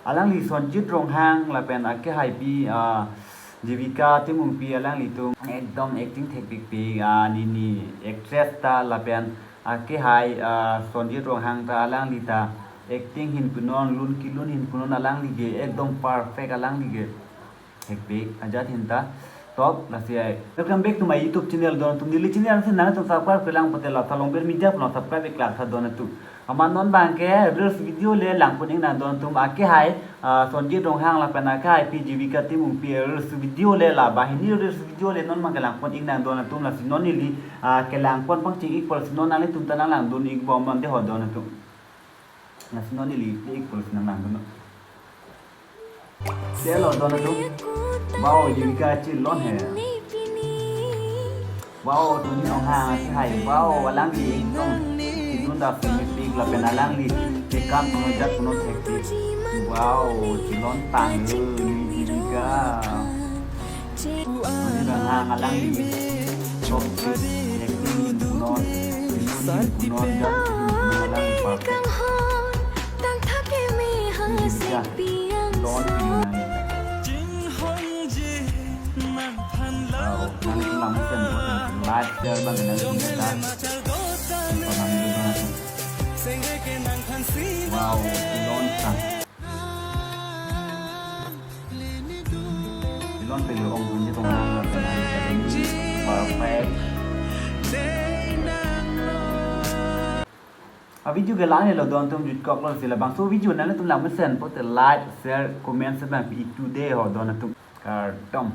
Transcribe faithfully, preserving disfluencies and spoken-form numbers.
Alangli Sonjit Ronghang lapen akehaipi, ah, Jivika Timungpi alanglitum ekdom acting thekpikpik, ah, nini actress ta lapen akehai, ah, Sonjit Ronghang ta alangli ta acting hin punon, lun kelun hin punon, alangli ke ekdom perfect, alangli ke thekpik ajat hin ta top. Lasi ai, welcome back to my YouTube channel don atum. Neli channel si nangtum subscribe kelang pote la Salongbir Media pulo subscribe klak tha don atum. Amat non abangke reels video le langpon ik nang don atum, akehai, ah, Sonjit Ronghang lapen akehaipi Jivika Timungpi reels video le, la banghini reels video le non abangke langpon ik nang don atum. Lasi non neli, ah, kelangpon pangcheng ik pol si non nanglitum ta nanglangdun ik bom non de ho don atum. Lasi non neli play ik pol si nanglangdun. Chelo don atum. Wow, Jivika chelon he. Wow, Sonjit Ronghang akehai. Wow, alangli ekdom kedun ta thekpik lapen alangli ke kam punon jat punon thekpik. Wow, chelon tang, eh, Jivika. Sonjit Ronghang alangli top acting punon, punon jat punon, alangli perfect. Jivika, don punon. Wow, nangtum lang mesen, like, share abang nangtum ta. Wow, chelon tang. Chelon pelo ong Sonjit Ronghang lapen akehai. Perfect. A video ke lang helo don atum, jutkoklo. Si labangso video nanglitum lang mesen pote like, share, comment abang pi ik tu de ho don atum. Kardom.